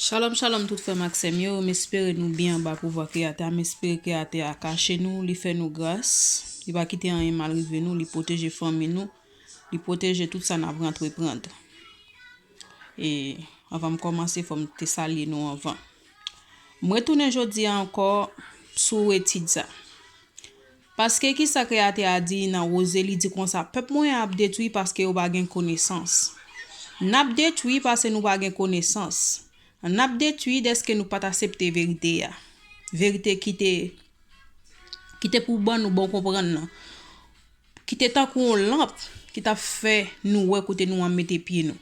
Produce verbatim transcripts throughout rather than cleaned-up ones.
Shalom, shalom tout frè m ak sè m yo. M espere nou byen anba pouvwa Kreyatè a. M espere Kreyatè a kache nou, li fè nou gras, li pa kite anyen mal rive nou, li pwoteje fanmi nou, li pwoteje tout sa n ap antreprann. E anvan m kòmanse, fò m te salye nou anvan. M retounen jodi a ankò sou etid sa. Paske kisa Kreyatè a di nan Woze, li di konsa, pèp mwen an ap detwi paske yo pa gen konesans. N ap detwi paske nou pa gen konesans. N ap detwi dèske nou pa t aksepte verite a. Verite ki te, ki te pou ban nou bon konprann nan. Ki te tankou yon lanp ki t ap fè nou wè kote nou ap mete pye nou.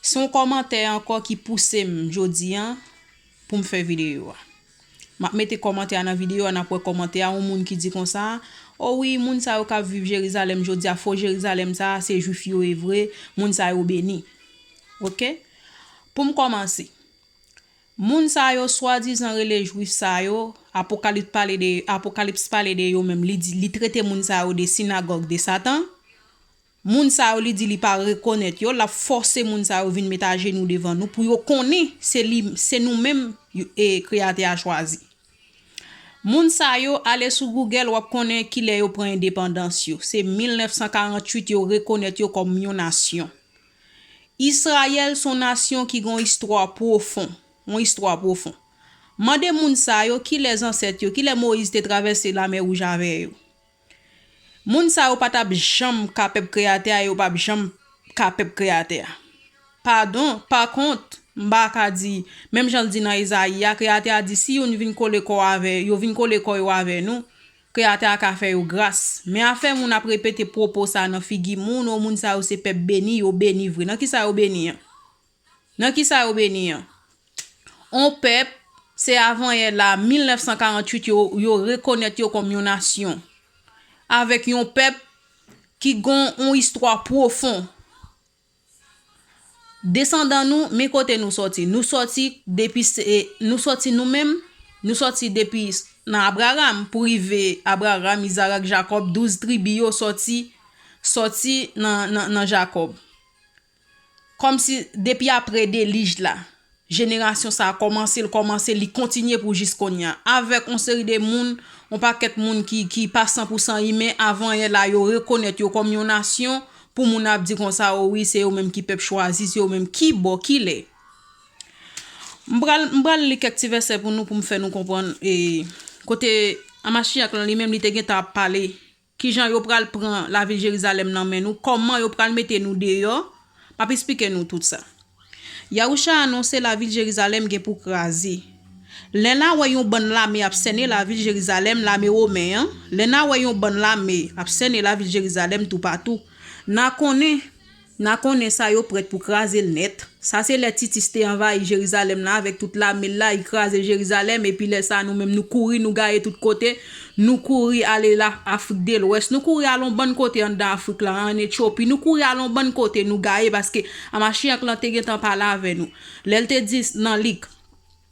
Se yon kòmantè ankò ki pouse m jodi a pou m fè videyo a. M ap mete kòmantè a nan videyo a, n ap wè kòmantè a, yon moun ki di konsa, o wi, moun sa yo k ap viv Jerizalèm jodi a, fo Jerizalèm sa a, se Jwif yo ye vre, moun sa yo beni. Oke? Pou m kòmanse, moun sa yo swadizan rele Jwif sa yo, Apokalips pale de, Apokalips pale de yo menm, li di, li trete moun sa yo de sinagòg de Satan. Moun sa yo, li di li pa rekonèt yo, l ap fòse moun sa yo vin met ajenou devan nou pou yo konnen se li, se nou menm yo, e Kreyatè a chwazi. Moun sa yo, ale sou Google, w ap konnen kilè yo pran endepandans yo. Se mil nèf san karanntuit yo rekonèt yo kòm yon nasyon. Izrayèl se yon nasyon ki gen yon istwa pwofon, yon istwa pwofon. Mande moun sa yo kilè zansèt yo, kilè Moyiz te travèse Lamè Wouj avè yo. Moun sa yo pa t ap janm ka pèp Kreyatè a, yo p ap janm ka pèp Kreyatè a. Padon, pa kont, m pa ka di, menm jan l di nan Ezayi a, Kreyatè a di, si youn vin kole kò avè, yo vin kole kò yo avè nou, Kreyatè a ka fè yo gras. Men afè moun ap repete pwopo sa a nan figi moun, o moun sa yo se pèp beni, yo beni vre. Nan kisa yo beni an? Nan kisa yo beni an? On pèp, se avanyè la, mil nèf san karanntuit, yo, yo rekonèt yo kòm yon nasyon. Avèk yon pèp ki gon on istwa pwofon. Desandan nou, men kote nou sòti. Nou sòti depi, se, nou sòti nou menm, nou sòti depi nan Abraram, pou rive Abraram, Izarak, Jakòb, douz tribi yo sòti, sòti nan, nan, nan Jakòb. Kòmsi depi apre delij la, jenerasyon sa a kòmanse, l kòmanse, li kontinye pou jis kounye a. Avèk on seri de moun, on pakèt moun ki, ki pa san pou san imen, avanyè la, yo rekonèt yo kòm yon nasyon, pou moun ap di konsa, o wi, se yo menm ki pèp chwazi, se yo menm ki bò, ki lè. M pral, m pral li kèk ti vèsè pou nou, pou m fè nou konprann, e, kote Amachyak lan li menm, li te gentan ap pale. Kijan yo pral pran lavil Jerizalèm nan men nou? Kòman yo pral mete nou deyò? M ap esplike nou tout sa. Yahusha anonse lavil Jerizalèm gen pou kraze. Lè n a wè yon bann lame ap sènen lavil Jerizalèm, lame women an, lè n a wè yon bann lame ap sènen lavil Jerizalèm toupatou, n a konnen N a konnen sa yo prèt pou kraze l nèt. Sa se lè Titis te anvayi Jerizalèm la avèk tout lame l la, li kraze Jerizalèm, epi lè sa a nou menm nou kouri, nou gaye tout kote, nou kouri ale la Afrik de Lwès, nou kouri al on bann kote anndan Afrik la, ann Etyopi, nou kouri al on bann kote nou gaye paske Amachyak lan te gentan pale avè nou. Lè l te di nan Lik,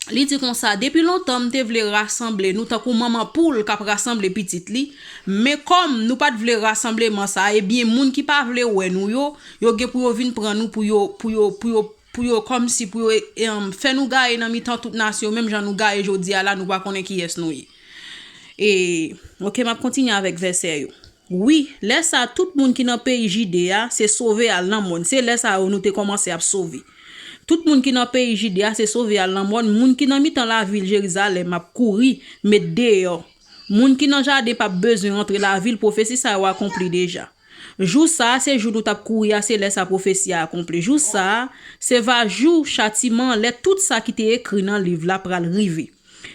Li di konsa, depi lontan m te vle rasanble nou tankou manman poul k ap rasanble pitit li, men kòm nou pa t vle rasanbleman sa a, ebyen moun ki pa vle wè nou yo, yo gen pou yo vin pran nou pou yo, pou yo, pou yo, pou yo kòmsi pou yo, e, em, fè nou gaye nan mitan tout nasyon, menm jan nou gaye jodi a la, nou pa konnen kiyès nou ye. E, oke, m ap kontinye avèk vèsè yo. Wi, lè sa a, tout moun ki nan peyi Jide a, se sove al nan mòn. Se lè sa yo nou te kòmanse ap sove. Tout moun ki nan peyi Jide a, se sove al nan mòn. Moun ki nan mitan lavil Jerizalèm ap kouri, met deyò. Moun ki nan jaden p ap bezwen rantre lavil, pwofesi sa yo akonpli deja. Jou sa a, se jou nou t ap kouri a, se lè sa pwofesi a akonpli. Jou sa a, se va jou chatiman an, lè tout sa ki te ekri nan liv la pral rive.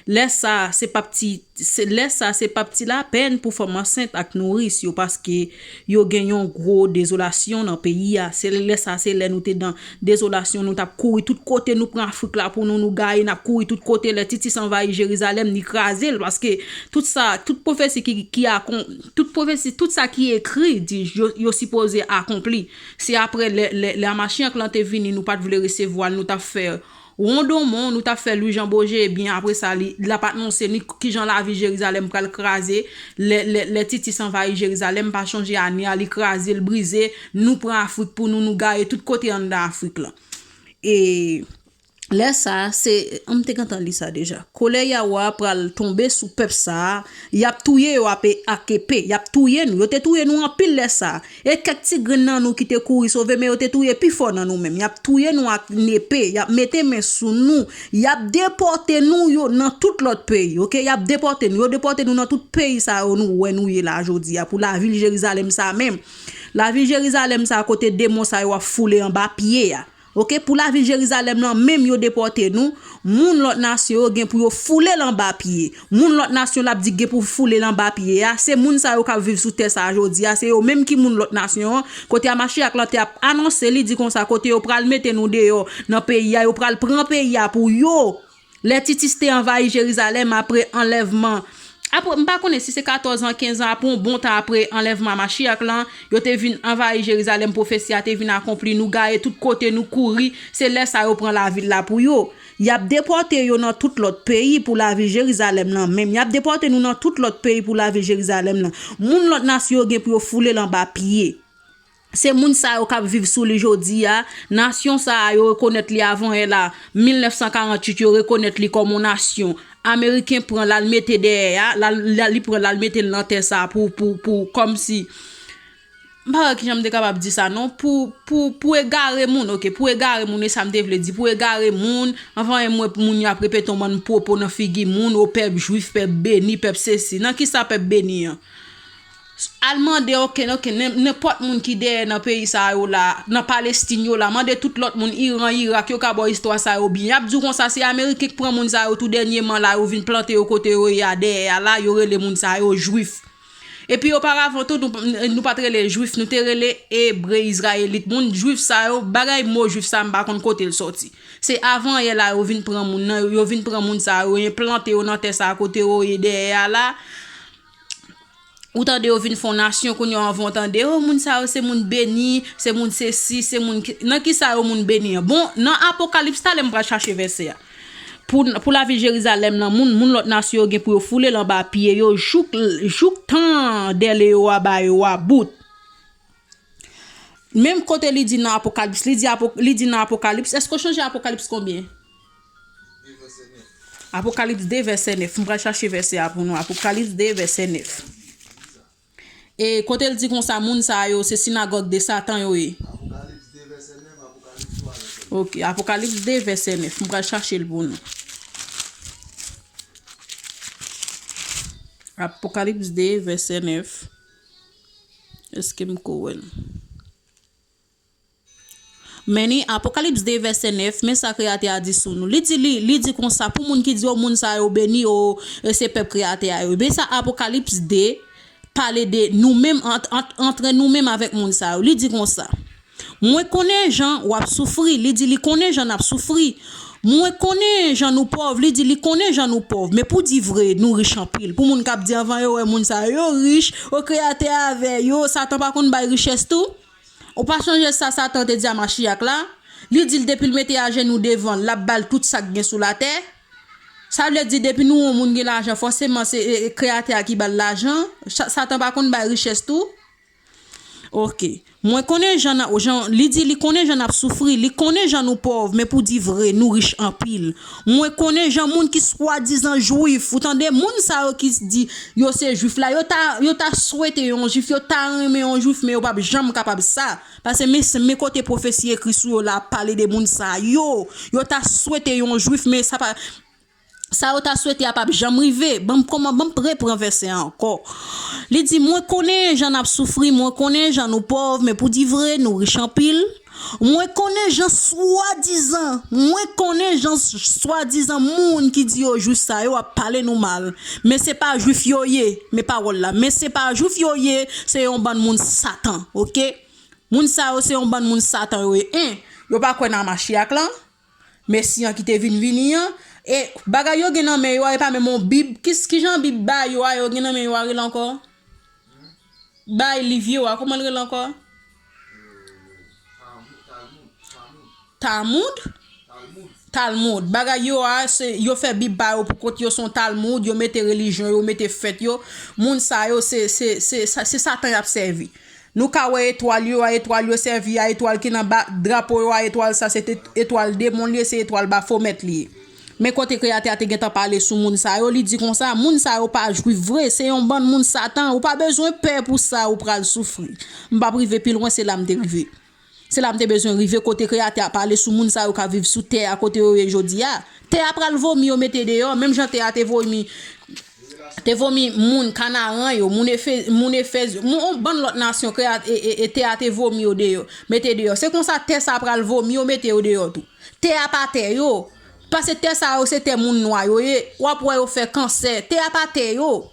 Lè sa a, se p ap ti, se, lè sa a, se p ap ti lapèn pou fanm ansent ak nouris yo, paske yo gen yon gwo dezolasyon nan peyi a. Se lè sa a, se lè nou te nan dezolasyon, nou t ap kouri tout kote, nou pran Afrik la pou nou, nou gaye, n ap kouri tout kote. Lè Titis anvayi Jerizalèm, li kraze l, paske tout sa, tout pwofesi ki, ki akon-, tout pwofesi, tout sa ki ekri, di, yo, yo sipoze akonpli. Se apre lè, lè, lè Amachyak lan te vini, nou pa t vle resevwa l, nou t ap fè wondonmon, nou t ap fè Lwi Jan Boje, ebyen, apre sa, li, l ap anonse ni kijan lavil Jerizalèm pral kraze, lè, lè, lè Titis anvayi Jerizalèm, pa chonje ane a, li kraze, l brize, nou pran Afrik pou nou, nou gaye tout kote anndan Afrik lan. E Lè sa a, se, m te gentan li sa deja. Kolè Yawe a pral tonbe sou pèp sa a, y ap touye yo ape, ak epe, y ap touye nou. Yo te touye nou anpil lè sa a. E kèk ti grenn nan nou ki te kouri sove, men yo te touye pi fò nan nou menm. Y ap touye nou ak nepe, y ap mete men sou nou, y ap depòte nou yo nan tout lòt peyi, oke? Y ap depòte nou, yo depòte nou nan tout peyi sa yo nou wè nou ye la jodi a, pou lavil Jerizalèm sa menm. Lavil Jerizalèm sa kote demon sa yo ap foule anba pye a. Oke, pou lavil Jerizalèm lan menm yo depòte nou, moun lòt nasyon yo gen pou yo foule l anba pye. Moun lòt nasyon l ap di gen pou foule l anba pye a, se moun sa yo k ap viv sou tè sa a jodi a, se yo menm ki moun lòt nasyon an, kote a Machiach lan te ap anonse, li di konsa, kote yo pral mete nou deyò nan peyi a, yo pral pran peyi a pou yo. Lè Titis te anvayi Jerizalèm apre anlèvman, apre, m pa konnen si se katòz an, kenz an, apre yon bon tan apre anlèvman Machiach lan, yo te vin anvayi Jerizalèm, pwofesi a te vin akonpli, nou gaye tout kote, nou kouri, se lè sa yo pran lavil la pou yo. Y ap depòte yo nan tout lòt peyi pou lavil Jerizalèm lan menm. Y ap depòte nou nan tout lòt peyi pou lavil Jerizalèm lan. Moun lòt nasyon yo gen pou yo foule l anba pye. Se moun sa yo k ap viv sou li jodi a. Nasyon sa a, yo rekonèt li avan yè la, mil nèf san karanntuit, yo rekonèt li kòm yon nasyon. Ameriken pran l al mete dèyè a, l al, l al, li pran l al mete l nan tè sa a pou, pou, pou, kòmsi, m pa wè kijan m te kapab di sa non, pou, pou, pou egare moun, oke, pou egare moun, e sa m te vle di, pou egare moun, anvan e mwen moun yo ap repete yon bann pwopo nan figi moun, o pèp jwif, pèp beni, pèp sesi. Nan kisa pèp beni an? Al mande, oke, oke, nen-, nenpòt moun ki dèyè nan peyi sa yo la, nan Palestin yo la, mande tout lòt moun, Iran, Irak, yo ka ba w istwa sa yo byen. Y ap di w konsa, se Ameriken k pran moun sa yo tou dènyèman la, yo vin plante yo kote yo ye a dèyè a la, yo rele moun sa yo jwif. Epi oparavan tou, nou, nou pa t rele jwif, nou te rele ebre, izrayelit. Moun jwif sa yo, bagay mo jwif sa, m pa konn kote l sòti. Se avan yè la, yo vin pran moun nan, yo vin pran moun sa yo, enplante yo nan tè sa kote yo ye dèyè a la. Ou tande yo vin fè yon nasyon kounye a, anvan w tande, o, moun sa yo se moun beni, se moun sesi, se moun ki, nan kisa yo moun beni an? Bon, nan Apokalips, talè m pral chache vèsè a. Pou, pou lavil Jerizalèm nan, moun, moun lòt nasyon yo gen pou yo foule l anba pye yo jouk, jouk tan dèle yo a ba yo a bout. Menm kote li di nan Apokalips, li di Apo-, li di nan Apokalips, èske w chonje Apokalips konbyen? Apokalips de, vèsè nèf. M pral chache vèsè a pou nou. Apokalips de, vèsè nèf. E kote l di konsa, moun sa yo, se sinagòg de Satan yo ye. Ok, Apokalips de, vèsè nèf. M pral chache l pou nou. Apokalips de, vèsè nèf. Èske m ko wè l? Men ni Apokalips de vèsè nèf, men sa Kreyatè a di sou nou. Li di, li, li di konsa, pou moun ki di, o, moun sa yo beni, o, e se pèp Kreyatè a yo. Men sa Apokalips de pale de nou menm, ant, ant, antre nou menm avèk moun sa yo. Li di konsa, mwen konnen jan w ap soufri. Li di li konnen jan n ap soufri. Mwen konnen jan nou pòv. Li di li konnen jan nou pòv. Men pou di vre, nou rich anpil. Pou moun k ap di anvan yo wè moun sa yo rich, o Kreyatè avè yo, Satan pa konn bay richès tou? Ou pa sonje sa Satan te di a Machiach la? Li di l depi l mete ajenou devan l, l ap ba l tout sa k gen sou latè. Sa vle di depi nou wè yon moun gen lajan, fòseman se, e, e, Kreyatè a ki ba l lajan. Sa-, Satan pa konn bay richès tou? Oke. Mwen konnen jan n ap, jan, li di li konnen jan n ap soufri, li konnen jan nou pòv, men pou di vre, nou rich anpil. Mwen konnen jan moun ki swadizan jwif, ou tande, moun sa yo ki di yo se jwif la, yo ta, yo ta swete yon jwif, yo ta renmen yon jwif, men yo p ap janm kapab sa. Paske men, men kote pwofesi ekri sou yo la ap pale de moun sa yo. Yo ta swete yon jwif, men sa pa, sa yo ta swete a p ap janm rive. Ban m kòman, ban m repran vèsè a ankò. Li di, mwen konnen jan n ap soufri, mwen konnen jan nou pòv, men pou di vre, nou rich anpil. Mwen konnen jan swadizan, mwen konnen jan swadizan moun ki di yo jwif sa yo ap pale nou mal. Men se pa jwif yo ye, men pawòl la. Men se pa jwif yo ye, se yon bann moun Satan, oke? Moun sa yo se yon bann moun Satan yo ye. En, yo pa kwè nan Machiach lan. Mesi an ki te vin vini an. E bagay yo gen nan men yo a, e pa menm yon Bib. Ki, ki jan Bib ba yo a, yo gen nan men yo a, rele ankò? Bay liv yo a, kòman l rele ankò? Talmud? Talmud. Bagay yo a, se, yo fè Bib pa yo pou kont yo, se yon Talmud, yo mete relijyon yo, mete fèt yo. Moun sa yo, se, se, se, se Satan y ap sèvi. Nou ka wè etwal yo, a etwal yo sèvi, a etwal ki nan ba drapo yo, a etwal sa se te etwal demon li ye, se etwal Bafomèt li ye. Men kote Kreyatè a te gentan pale sou moun sa yo, li di konsa, moun sa yo pa jwif vre, se yon bann moun Satan, ou pa bezwen pè pou sa ou pral soufri. M p ap rive pi lwen, se la m te rive. Se la m te bezwen rive kote Kreyatè a pale sou moun sa yo ka viv sou tè a kote yo ye jodi a. Tè a pral vomi yo mete deyò, menm jan tè a te vomi te vomi moun Kanaran yo, moun Efe, moun Efèz yo, moun yon bann lòt nasyon Kreyatè e, e, e tè a te vomi yo deyò, mete deyò. Se konsa tè sa pral vomi yo mete yo deyò tou. Tè a pa tè yo. Paske tè sa yo se tè moun nwa yo ye, w ap wè yo fè kansè. Tè a pa tè yo.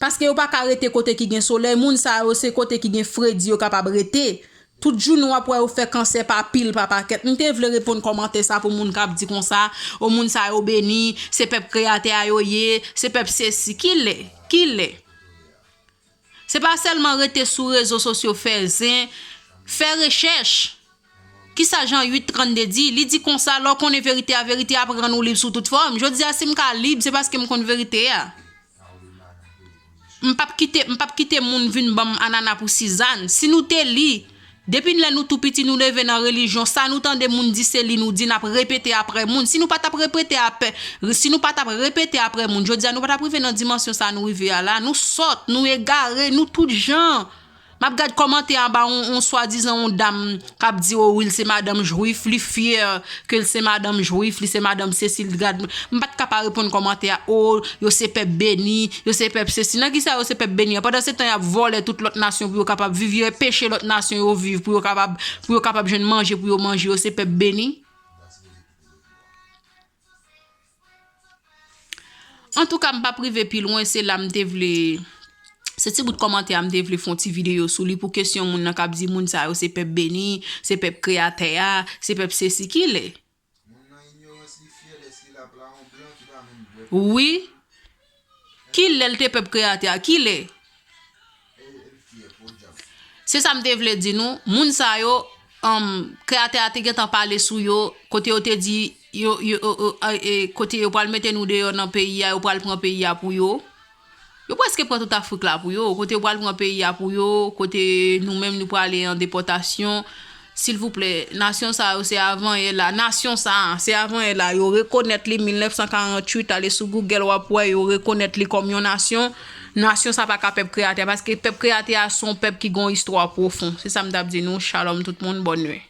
Paske yo pa ka rete kote ki gen solèy, moun sa yo se kote ki gen fredi yo kapab rete. Tout jounen w ap wè yo fè kansè pa pil, pa pakèt. M te vle reponn kòmantè sa pou moun k ap di konsa, o moun sa yo beni, se pèp Kreyatè a yo ye, se pèp sesi. Kilè? Kilè? Se pa sèlman rete sou rezo sosyo fè zen, fè rechèch. Kisa Jan uit trannde di? Li di konsa, lè w konnen verite a, verite a ap rann ou lib sou tout fòm. Jodi a, si m ka lib, se paske m konn verite a. M p ap kite, m p ap kite moun vin ban m anana pou sizann. Si nou te li, depi lè nou tou piti, nou leve nan relijyon, sa nou tande moun di se li nou di, n ap repete apre moun. Si nou pa t ap repete apre, si nou pa t ap repete apre moun, jodi a nou pa t ap rive nan dimansyon sa nou rive a la. Nou sòt, nou egare, nou tout jan. M ap gad kòmantè anba yon, yon swadizan yon dam k ap di, o wi, l se madanm jwif, li fyè ke l se madanm jwif, li se madanm sesi, l gad. M pa t ka pa reponn kòmantè a, o, yo se pèp beni, yo se pèp sesi. Nan kisa yo se pèp beni an? Pandan se tan y ap vòlè tout lòt nasyon pou yo kapab viv, yo enpeche lòt nasyon yo viv, pou yo kapab, pou yo kapab jwenn manje, pou yo manje, yo se pèp beni. Antouka, m p ap rive pi lwen, se la m te vle, se ti bout kòmantè a m te vle fè yon ti videyo sou li pou kesyon moun nan k ap di moun sa yo se pèp beni, se pèp Kreyatè a, se pèp sesi. Kilè? Moun nan inyorans li fyè dèske l ap la yon blan ki pa menm bwè. Wi. Kilè l te pèp Kreyatè a? Kilè? Se sa m te vle di nou. Moun sa yo, um, Kreyatè a te gentan pale sou yo, kote yo te di, yo, yo, yo, yo, e, e, kote yo pral mete nou deyò nan peyi a, yo pral pran peyi a pou yo. Yo prèske pran tout Afrik la pou yo, kote yo pral pran peyi a pou yo, kote nou menm nou prale an depòtasyon. Silvouplè, nasyon sa yo se avanyè la. Nasyon sa a, se avanyè la. Yo rekonèt li mil nèf san karanntuit, ale sou Google, w ap wè, yo rekonèt li kòm yon nasyon. Nasyon sa pa ka pèp Kreyatè a, paske pèp Kreyatè a se yon pèp ki gen yon istwa pwofon. Se sa m t ap di nou. Shalom tout moun, bòn nwit.